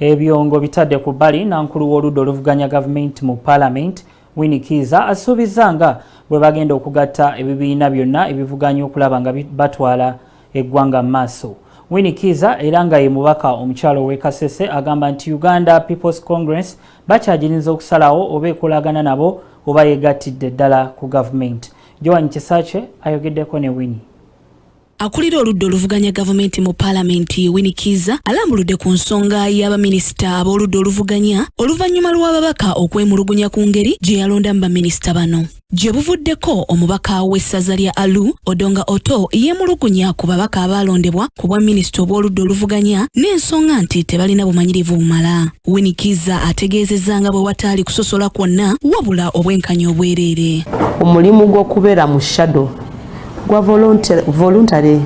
Ebyo ng'obitadde ku bbali, nankulu w'oludda oluvuganya gavumenti mu Paalamenti, Winnie Kiiza, asuubizza nga bwe bagenda okugatta ebibiina byonna ebivuganya okulaba nga batwala eggwanga mu maaso. Winnie Kiiza, era nga ye mubaka omukyalo ow'e Kasese, agamba nti Uganda People's Congress bakyagirinza okusalawo oba ekolagana nabo oba yegattidde ddala ku gavumenti. Joan Kisakye ayogeddeko ne Winnie. Akulira oludda oluvuganya gavumenti mu Paalamenti, Winnie Kiiza, alambuludde ku nsonga y'abaminisita ab'oludda oluvuganya oluvannyuma lw'ababaka okwemulugunya ku ngeri gye yalondamu baminisita bano. Gye buvuddeko, omubaka w'essaza lya Alur, Odonga Otto, yeemulugunya ku babaka abaalondebwa ku bwa minisita obw'oludda oluvuganya n'ensonga nti tebalina bumanyirivu bumala. Winnie Kiiza ategeezezza nga bwe wataali kusosola kwonna, wabula obwenkanya obwereere. Omulimu gw'okubeera mu shadow gwa voluntary.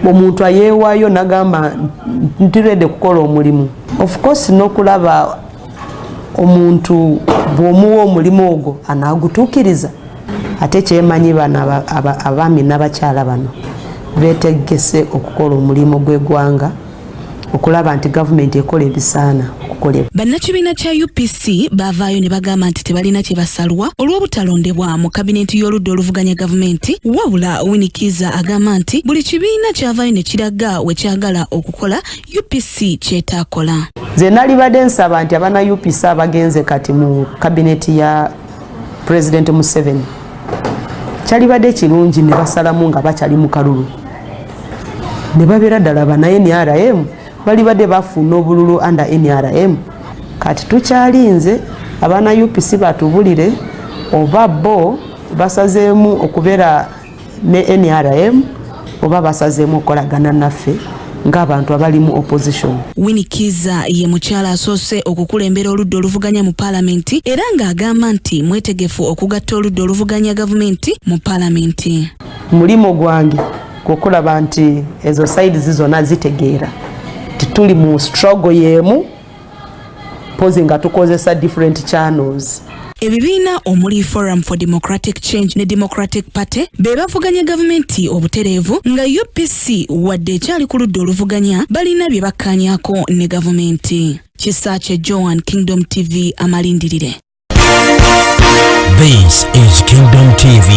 Omuntu ayeewaayo nagamba nti ready kukola omulimu. Of course, n'okulaba omuntu bw'omuwa omulimu ogwo anaagutuukiriza. Ate kyemanyi, bano abaami n'abakyala bano betegese okukola omulimu gw'eggwanga, okulaba nti gavumenti ekola ebisaana okukolebwa. Bannakibiina kya UPC baavaayo ne bagamba nti tebalina kye basalwa olw'obutalondebwa mu kabineti y'oludda oluvuganya gavumenti. Wabula Winnie Kiiza agamba nti buli kibiina kyavaayo ne kiraga we kyagala okukola, UPC kyetaakola. Nze nalibadde nsaba nti abana UPC abagenze kati mu kabineti ya President Museveni, kyalibadde kirungi ne basalamu nga bakyali mu kalulu, ne babeera ddala bana NRM, balibadde bafuna obululu under NRM. Kati tukyalinze abaana UPC batubulire oba bo basazeemu okubeera ne NRM oba basazeemu okukolagana naffe ng'abantu abali mu opposition. Winnie Kiiza ye mukyala asoose okukulembera oludda oluvuganya mu Paalamenti, era ng'agamba nti mwetegefu okugatta oludda oluvuganya gavumenti mu Paalamenti. Mulimu gwange kukulaba nti ezo sides zonna zitegeera tituli mu struggle y'emu, pozi nga tukozesa different channels. Ebibiina omuli Forum for Democratic Change ne Democratic Party be bavuganya gavumenti obutereevu, nga UPC wadde ekyali ku ludda oluvuganya, balina bye bakkaanyaako ne gavumenti. Kisaakye Joan, Kingdom TV, amalindirire. This is Kingdom TV.